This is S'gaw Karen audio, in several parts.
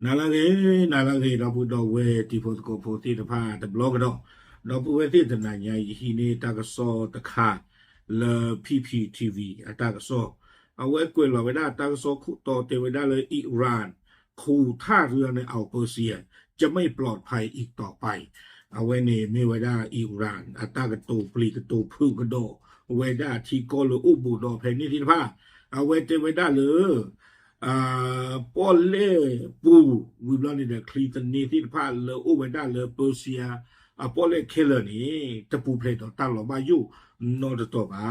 နၤလၢအဂ့ၤ, နၤလၢအဂ့ၤ ဒီပုၢ်ဒီဝဲၢ်တံၤဖိသကိးဖိသ့ၣ်တဖၣ်တဘျီကဒီး, ဒီပုၢ်ဝဲၢ်သ့ၣ်တနၤညါ ယဟံးန့ၢ်တၢ်ကစီၣ်တခါလၢ P P T V အတၢ်ကစီၣ်, အဝဲကွဲးလီၤဝဲဒၣ်တၢ်ကစီၣ်ခိၣ်တီတဲဝဲဒၣ်လၢ Iran ขู่ท่าเรือในอ่าวเปอร์เซีย จะไม่ปลอดภัยอีกต่อไป အဝဲန့ၣ်မ့ၢ်ဝဲဒၣ် Iran အတၢ်ကတိၤပျံၤကတိၤဖုးကဒီးဝဲဒၣ်ထံကီၢ်လၢအိၣ်ဘူးဒီးဖဲန့ၣ်သ့ၣ်တဖၣ်, အဝဲတဲဝဲဒၣ်လၢ ပီၣ်လဲၣ်ပူၤ ဝံၤဘျီန့ၣ်ဒီး ချံသန့သ့ၣ်တဖၣ်လၢအိၣ်ဝဲဒၣ်လၢ Persia အပီၣ်လဲၣ်ခဲလၢာ်န့ၣ် တပူၤဖျဲးဒီးတၢ်လီၤဘၣ်ယိၣ်နီတတီၤဘၣ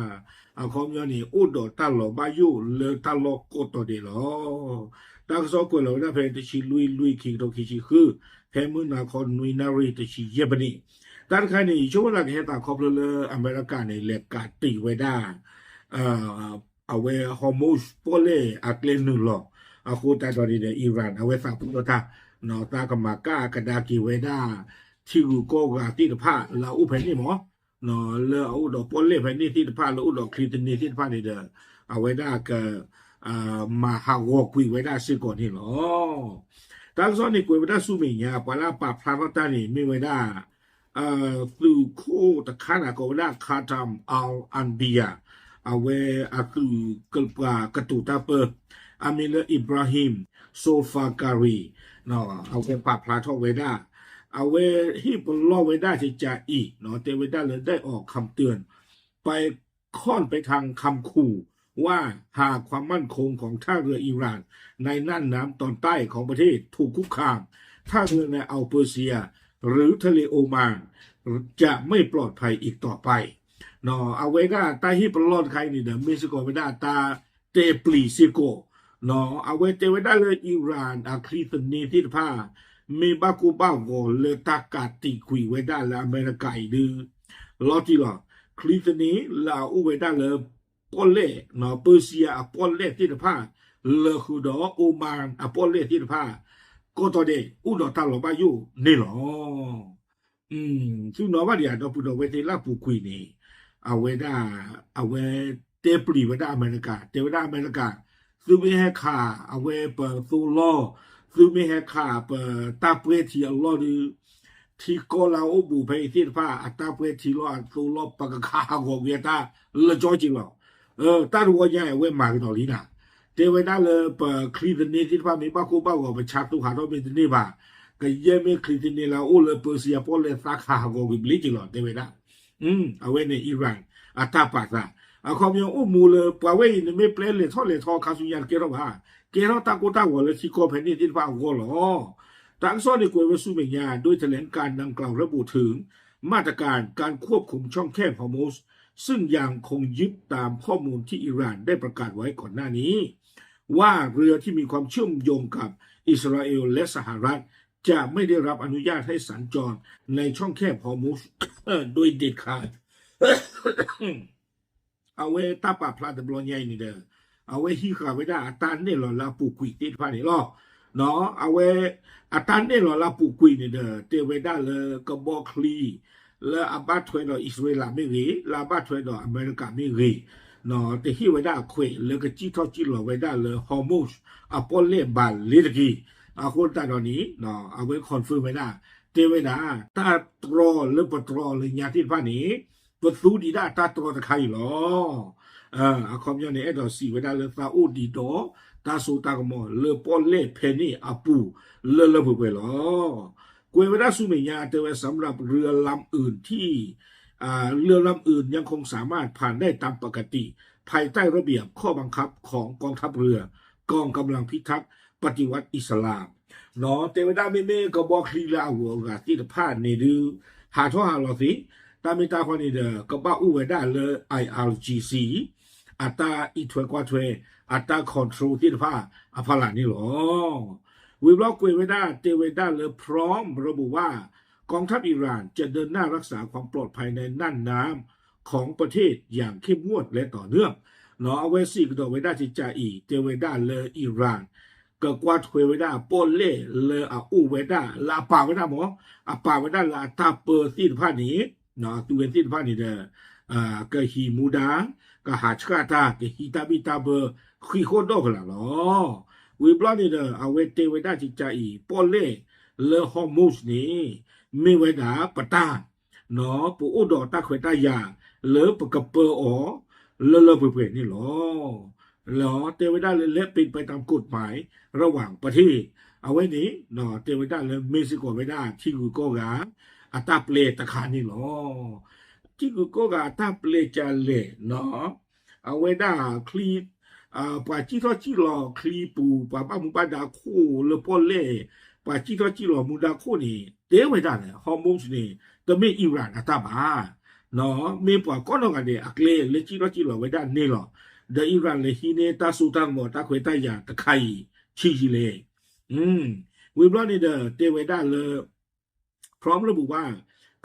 ်. အခီပညီန့ၣ် အိၣ်ဒီးတၢ်လီၤဘၣ်ယိၣ်လၢတၢ်လီၢ်ကိးတီၤဒဲးလီၤ. တၢ်ကစီၣ်ကွဲးလီၤဝဲဒၣ်ဖဲတဆံလွံၢ်လွံၢ် ခံကထိခံဆံဃု, ဖဲမုၢ်နၤခီနွံနၣ်ရံၣ်တဆံယဲၢ်မံးနံး, တၢ်တခါန့ၣ် ယဆိကမိၣ်သးကဟဲသးခီဖျိလၢအမဲရကၤန့ၣ် လဲၤကးတံာ်ဝဲဒၣ် အဝဲ Hormuz ပီၣ်လဲၣ်အကျဲနုာ်လီၤ, အဃိသတးဒီးန့ၣ်ဒီး Iran အဝဲသးပူၤထီၣ်တၢ်, သးကမၤကၣ်ကဒါက့ၤဝဲဒၣ် ထံဂုၤကီၢ်ဂၤသ့ၣ်တဖၣ်လၢအအိၣ်ဖဲန့ၣ်မး, လၢအအိၣ်ဒီးပီၣ်လဲၣ်ဖဲန့ၣ်သ့ၣ်တဖၣ်လၢအိၣ်ဒီးချံသန့သ့ၣ်တဖၣ်န့ၣ်ဒီး အဝဲဒၣ်က မၤဟးဂီၤကွံာ်ဝဲဒၣ်စ့ၢ်ကီးန့ၣ်လီၤ. တၢ်ကစီၣ်န့ၣ်ကွဲးဝဲဒၣ်ဆူမဲာ်ညါ ပှၤလၢအပာ်ဖျါထီၣ်တၢ်န့ၣ် မ့ၢ်ဝဲဒၣ် သုးခိၣ်တခါန့ၣ် ကိးဝဲဒၣ် Khatam al-Anbiya, အဝဲအသုးကပၤကတိၤတၢ်ပၢ အမံၤလၢ Ibrahim Zolfakari အဝဲပာ်ဖျါထီၣ်ဝဲဒၣ်, အဝဲဟ့ၣ်ပလီၢ်ဝဲဒၣ်ကကးအံၤ တဲဝဲဒၣ်လၢ ได้ออกคำเตือน ไปค่อนไปทางคำขู่ว่าหากความมั่นคงของท่าเรืออิหร่านในน่านน้ำตอนใต้ของประเทศถูกคุกคาม ท่าเรือในอ่าวเปอร์เซียหรือทะเลโอมาน จะไม่ปลอดภัยอีกต่อไป အဝဲဒၣ်တၢ်ဟ့ၣ်ပလီၢ်တခါအံၤန့ၣ်ဒီး မ့ၢ်စ့ၢ်ကီးဝဲဒၣ်တၢ်တဲပျံၤစ့ၢ်ကီး, အဝဲတဲဝဲဒၣ်လၢ Iran အချံသန့သ့ၣ်တဖၣ် မ့ၢ်ဘၣ်ကိၢ်ဘၣ်ဂီၤလၢတၢ်ကးတံာ်ကွံာ်ဝဲဒၣ်လၢအမဲရကၤအံၤဒီး လီၤတံၢ်လီၤ, ချံသန့လၢအအိၣ်ဝဲဒၣ်လၢ ပီၣ်လဲၣ်, Persia အပီၣ်လဲၣ်သ့ၣ်တဖၣ် လၢဃုာ်ဒီး Oman အပီၣ်လဲၣ်သ့ၣ်တဖၣ် ကိးတီၤဒဲး အိၣ်ဒီးတၢ်လီၤဘၣ်ယိၣ်န့ၣ်လီၤ. သုနီၤဘၣ်ဒံးဧါ ဒီပုၢ်ဒီဝဲၢ်သ့ၣ်လၢအပူၤကွံာ်န့ၣ်, အဝဲဒၣ်, အဝဲတဲပျံၤဝဲဒၣ်အမဲရကၤ, တဲဝဲဒၣ်အမဲရကၤ, သုမ့ၢ်ဟဲခးအဝဲပသိလီၢ်, သုမ့ၢ်ဟဲခးပတၢ်ပှဲၤထံအလီၢ်ဒီး ထံကီၢ်လၢအအိၣ်ဘူးဖဲအံၤသ့ၣ်တဖၣ် အတၢ်ပှဲၤထံလီၢ်အသိလီၢ် ပကခးဟးဂီၤကွံာ်အတၢ်လၢကၠီက့ၤလီၤ. တၢ်တဝီညါအံၤ အဝဲမၤကဒီးလံနၤ, တဲဝဲဒၣ်လၢပချံသန့သ့ၣ်တဖၣ်မ့ၢ်ဘၣ်ကိၢ်ဘၣ်ဂီၤ ပဆါသိဟးထီၣ်မ့ၢ်တန့ၢ်ဘၣ်, ကယဲၢ်မ့ၢ်ချံသန့လၢအအိၣ်လၢ Persia ပီၣ်လဲၣ်သးခးဟးဂီၤကွံာ်ဘျ့က့ၤလီၤ တဲဝဲဒၣ် အဝဲန့ၣ် Iran အတၢ်ပာ်သး, အခီပညီအိၣ်မူလၢပှၤဝဲအံၤ နမ့ၢ်ပျဲလဲၤထီၣ်လဲၤထီခါဆူညါတကဲထီၣ်ဘၣ်, ကဲထီၣ်တၢ်ကိၢ်တၢ်ဂီၤလၢထံကီၢ်ဖဲန့ၣ်သ့ၣ်တဖၣ်အဂီၢ်လီၤ. တၢ်ကစီၣ်န့ၣ်ကွဲးဝဲဆူမဲာ်ညါ โดยแถลงการดังกล่าวระบุถึงมาตรการการควบคุมช่องแคบฮอร์มุซ ซึ่งยังคงยึดตามข้อมูลที่อิหร่านได้ประกาศไว้ก่อนหน้านี้ ว่าเรือที่มีความเชื่อมโยงกับอิสราเอลและสหรัฐจะไม่ได้รับอนุญาตให้สัญจรในช่องแคบฮอร์มุซ โดยเด็ดขาด အဝဲတၢ်ပာ်ဖျါတဘျီညါအံၤန့ၣ်ဒီး အဝဲဟံးဃာ်ဝဲဒၣ်အတၢ်နဲၣ်လီၤလၢအပူၤကွံာ်သ့ၣ်တဖၣ်န့ၣ်လီၤ. အဝဲအတၢ်နဲၣ်လီၤလၢအပူၤကွံာ်န့ၣ်ဒီး တဲဝဲဒၣ်လၢကဘီချံ လၢအဘၣ်ထွဲဒီးအံၣ်စရ့လးမ့ၢ်ဂ့ၤ, လၢအဘၣ်ထွဲဒီးအမဲရကၤမ့ၢ်ဂ့ၤ, တဟ့ၣ်ဝဲဒၣ်အခွဲးလၢကစံၣ်ထီၣ်စံၣ်လီၤဝဲဒၣ်လၢ Hormuz အပီၣ်လဲၣ်ဘၣ်လ့ၤတက့ၢ်. အဃိသတးဒီးန့ၣ် အဝဲ confirm ဝဲဒၣ်, တဲဝဲဒၣ် တၢ်တြီလၢပတြီလၢညါသ့ၣ်တဖၣ်န့ၣ် ပသူဒံးဒၣ်တၢ်တြီတခါအံၤလီၤ. အခီပညီန့ၣ် အဲၣ်ဒိးစံးဝဲဒၣ်လၢသးအိၣ်ဒံးဒီး တၢ်စိတၢ်ကမီၤလၢပီၣ်လဲၣ်ဖဲန့ၣ်အပူၤ လၢလၢပှဲၤပှဲၤလီၤ. ကွဲးဝဲဒၣ်ဆူမဲာ်ညါတဲဝဲ สำหรับเรือลำอื่นที่ เรือลำอื่นยังคงสามารถผ่านได้ตามปกติ ภายใต้ระเบียบข้อบังคับของกองทัพเรือกองกำลังพิทักษ์ปฏิวัติอิสลาม တဲဝဲဒၣ်မ့မ့ၢ်ကဘီချံလၢအဂုၤအဂၤသ့ၣ်တဖၣ်န့ၣ်ဒုး ဟးထီၣ်ဟးလီၤသ့, တၢ်မ့ၢ်တၢ်ခီန့ၣ်ဒီး ကဘၣ်အိၣ်ဝဲဒၣ်လၢ I R G C အတၢ်အံးထွဲကွၢ်ထွဲ အတၢ် control သ့ၣ်တဖၣ်အဖီလာ်န့ၣ်လီၤ. ဝံၤဘျီကွဲးဝဲဒၣ်တဲဝဲဒၣ်လၢ พร้อมระบุว่า กองทัพอิหร่านจะเดินหน้ารักษาความปลอดภัยในน่านน้ำของประเทศอย่างเข้มงวดและต่อเนื่อง အဝဲစံးကဒီးဝဲဒၣ်ကကးအံၤ တဲဝဲဒၣ်လၢ Iran ကကွၢ်ထွဲဝဲဒၣ်ပီၣ်လဲၣ်လၢအအိၣ်ဝဲဒၣ် လၢအပာ်ဝဲဒၣ်မး, အပာ်ဝဲဒၣ်လၢအတၢ်ပၢသ့ၣ်တဖၣ်န့ၣ်, အသုဝဲသ့ၣ်တဖၣ်န့ၣ်ဒီး ကဟံးမူဒါ, ကဟးဆှၣ်တၢ်, ကဟံးတၢ်ဘံၣ်တၢ်ဘၢ ဃံးဃီၣ်ဒီၣ်ကလာ်လီၤ. ဝံၤဘျီန့ၣ်ဒီး အဝဲတဲဝဲဒၣ်ကကါအံၤ ပီၣ်လဲၣ်လၢ Hormuz န့ၣ် မ့ၢ်ဝဲဒၣ်ပတၢ် ပအိၣ်ဒီးတၢ်ခွဲးတၢ်ယာ်လၢပကပၢအီၤ လၢလၢပှဲၤပှဲၤန့ၣ်လီၤ. လၢတဲဝဲဒၣ်လၢ และเป็นไปตามกฎหมายระหว่างประเทศ အဝဲန့ၣ် တဲဝဲဒၣ်လၢ မ့ၢ်စ့ၢ်ကီးဝဲဒၣ် ထံဂုၤကီၢ်ဂၤ အတၢ်ပျဲတခါန့ၣ်လီၤ. ထံဂုၤကီၢ်ဂၤအတၢ်ပျဲကလဲၣ် အဝဲဒၣ် ပှၤစံၣ်ထီၣ်စံၣ်လီၤချံပူၤ ပှၤဘၣ်မူဘၣ်ဒါခိၣ်လၢပီၣ်လဲၣ် ပှၤစံၣ်ထီၣ်စံၣ်လီၤမူဒါခိၣ်န့ၣ် တဲဝဲဒၣ်လၢ Hormuz န့ၣ် တမ့ၢ် Iran အတၢ်ဘၣ် မ့ၢ်ပှၤကိးနီၢ်ဂၤဒဲးအကျဲလၢစံၣ်ထီၣ်စံၣ်လီၤဝဲဒၣ်န့ၣ်လီၤ. ဒီး Iran လဲၤဟံးန့ၢ်တၢ်စိတၢ်ကမီၤတၢ်ခွဲးတၢ်ယာ်တခါအံၤ ဆံးယံာ်လဲၣ် ဝံၤဘျီန့ၣ်ဒီး တဲဝဲဒၣ်လၢ พร้อมระบุว่า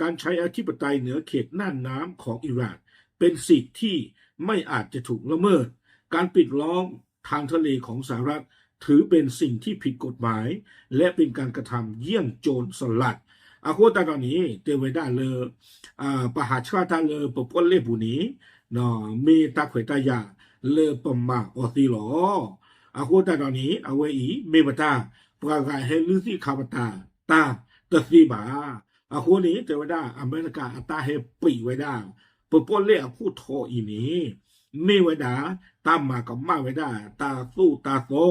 การใช้อธิปไตยเหนือเขตน่านน้ำของอิหร่านเป็นสิทธิ์ที่ไม่อาจจะถูกละเมิด การปิดล้อมทางทะเลของสหรัฐถือเป็นสิ่งที่ผิดกฎหมาย และเป็นการกระทำเยี่ยงโจรสลัด အဃိသတးဒီးန့ၣ် တဲဝဲဒၣ်လၢ ပဟးဆှၣ်တၢ်လၢပပီၣ်လဲၣ်ပူၤန့ၣ် မ့ၢ်တၢ်ခွဲးတၢ်ယာ်လၢပမၤအီၤသ့လီၤ. အဃိသတးဒီးန့ၣ် အဝဲအံၤမ့ၢ်ပတၢ် ပှၤဂၤဟဲလုၢ်သ့ၣ်ခါပတာ်တၢ်တသ့ဘၣ်. အဃိန့ၣ် တဲဝဲဒၣ် အမဲရကၤအတၢ်ဟဲပံးဝဲဒၣ် ပပီၣ်လဲၣ်အခိၣ်ထီအံၤန့ၣ် မ့ၢ်ဝဲဒၣ် တၢ်မၤကမၣ်ဝဲဒၣ်တၢ်သိၣ်တၢ်သီ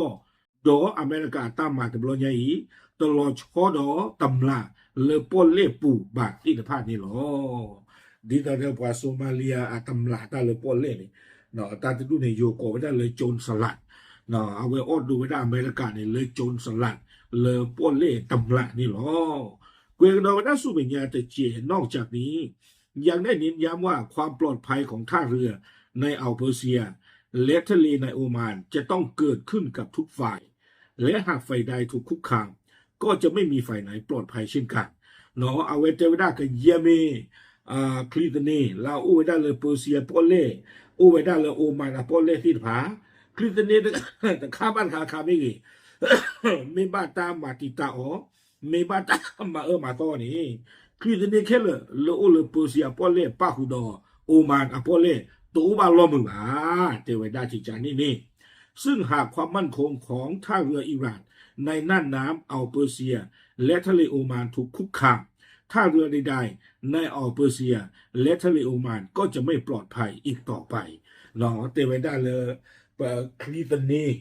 ဒီးအမဲရကၤအတၢ်မၤတဘျီညါအံၤ တလီၤဆီဒီးတမျၢ်လၢပီၣ်လဲၣ်ပူၤဘၣ်သ့ၣ်တဖၣ်န့ၣ်လီၤ. ဒ်သိးဒီးပှၤ Somalia အတမျၢ်တၢ်လၢပီၣ်လဲၣ်န့ၣ် တၢ်တဒူၣ်န့ၣ် ယိၤကိးဝဲဒၣ်လၢ โจรสลัด အဝဲအိၣ်ဒိးဝဲဒၣ်အမဲရကၤန့ၣ်လၢ โจรสลัด လၢပီၣ်လဲၣ်တမျၢ်န့ၣ်လီၤ. ကွဲးကဒီးဝဲဒၣ်ဆူမဲာ်ညါတစဲး นอกจากนี้ ยังได้เน้นย้ำว่าความปลอดภัยของท่าเรือในอ่าวเปอร์เซียและทะเลในโอมานจะต้องเกิดขึ้นกับทุกฝ่าย และหากฝ่ายใดถูกคุกคาม ก็จะไม่มีฝ่ายไหนปลอดภัยเช่นกัน အဝဲတဲဝဲဒၣ်ကယဲၢ်မ့ၢ် ချံသန့လၢအအိၣ်ဝဲဒၣ်လၢပၢစံယၤပီၣ်လဲၣ် အိၣ်ဝဲဒၣ်လၢ Oman အပီၣ်လဲၣ်သ့ၣ်တဖၣ် ချံသန့တခါဘၣ်တခါခါမ့ၢ်ဂ့ၤ မ့ၢ်ဘၣ်တၢ်မၤတံာ်တာ်အီၤ မ့ၢ်ဘၣ်တၢ်မၤအၢမၤသီန့ၣ် ချံသန့ခဲလၢာ်လၢအိၣ်လၢပၢစံယၤပီၣ်လဲၣ်ပၣ်ဃုာ်ဒီး Oman အပီၣ်လဲၣ် တအိၣ်ဘၣ်လီၢ်မုာ်ဘၣ် တဲဝဲဒၣ်ကကန့ၣ်န့ၣ် ซึ่งหากความมั่นคงของท่าเรืออิหร่านในน่านน้ำอ่าวเปอร์เซียและทะเลโอมานถูกคุกคาม ท่าเรือใดๆในอ่าวเปอร์เซียและทะเลโอมานก็จะไม่ปลอดภัยอีกต่อไป တဲဝဲဒၣ်လၢ ပချံသန့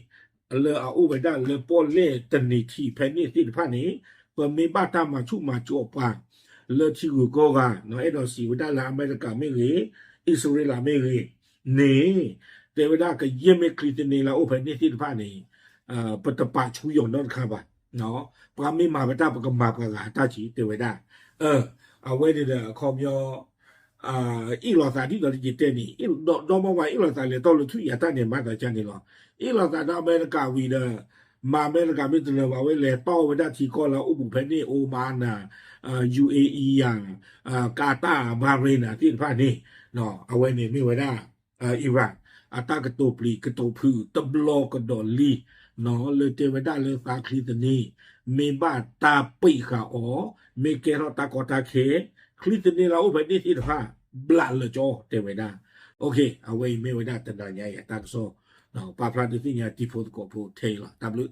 လၢအအိၣ်ဝဲဒၣ်လၢပီၣ်လဲၣ်တနံၤထံးဖဲန့ၣ်သ့ၣ်တဖၣ်န့ၣ် ပမ့ၢ်ဘၣ်တၢ်မၤဆူၣ်မၤစိးပှၤ လၢထံဂုၤကီၢ်ဂၤ အဲၣ်ဒိးစံးဝဲဒၣ်လၢအမဲရကၤမ့ၢ်ဂ့ၤ အံၣ်စရ့လးမ့ၢ်ဂ့ၤန့ၣ် တဲဝဲဒၣ်ကယဲၢ်မ့ၢ်ချံသန့လၢအအိၣ်ဖဲန့ၣ်သ့ၣ်တဖၣ်န့ၣ် ပတပာ်ဆူယီၤနီတခါဘၣ် ပှၤမ့ၢ်မၤပတၢ်ပကမၤပှၤဂၤအတၢ်က့ၤ တဲဝဲဒၣ် အဝဲန့ၣ်ဒီးအခီပညီ အ့ၣ်လိာ်သးဒ်သိးတက့ၤတဲန့ၣ် ဒီမါဝၤအ့ၣ်လိာ်သးလဲၤတီၢ်လၢထွံၣ်အံၤအတၢ်န့ၣ်မၤသးကန့ၣ်လီၤ. အ့ၣ်လိာ်သးဒီးအမဲရကၤဝံၤဒီး မၤအမဲရကၤမ့ၢ်တလၢာ်ဘၣ်ဝဲလဲၤတီၢ်ဝဲဒၣ်ထံကီၢ်လၢအအိၣ်ဘူးဖဲန့ၣ် Oman နီၤ ယူဢေအံယၤ ကၤတၢ် ဘၤရ့ၣ်နၤသ့ၣ်တဖၣ်န့ၣ် အဝဲန့ၣ်မ့ၢ်ဝဲဒၣ် Iran အတၢ်ကတိၤပျံၤကတိၤဖုးတဘျီကဒီးလံ လၢတဲဝဲဒၣ်လၢသးချံသန့ မ့ၢ်ဘၣ်တၢ်ပံးဃာ်အီၤ မ့ၢ်ကဲထီၣ်တၢ်ကီတၢ်ခဲ ချံသန့လၢအအိၣ်ဖဲန့ၣ်သ့ၣ်တဖၣ် ဘျးလၢာ်ကၠီတဲဝဲဒၣ် အဝဲအံၤမ့ၢ်ဝဲဒၣ်တနၤညါအံၤအတၢ်ကစီၣ် ပာ်ဖျါဒုးသ့ၣ်ညါတံၤဖိသကိးဖိထဲအံၤလီၤ. တၢ်ဘျုး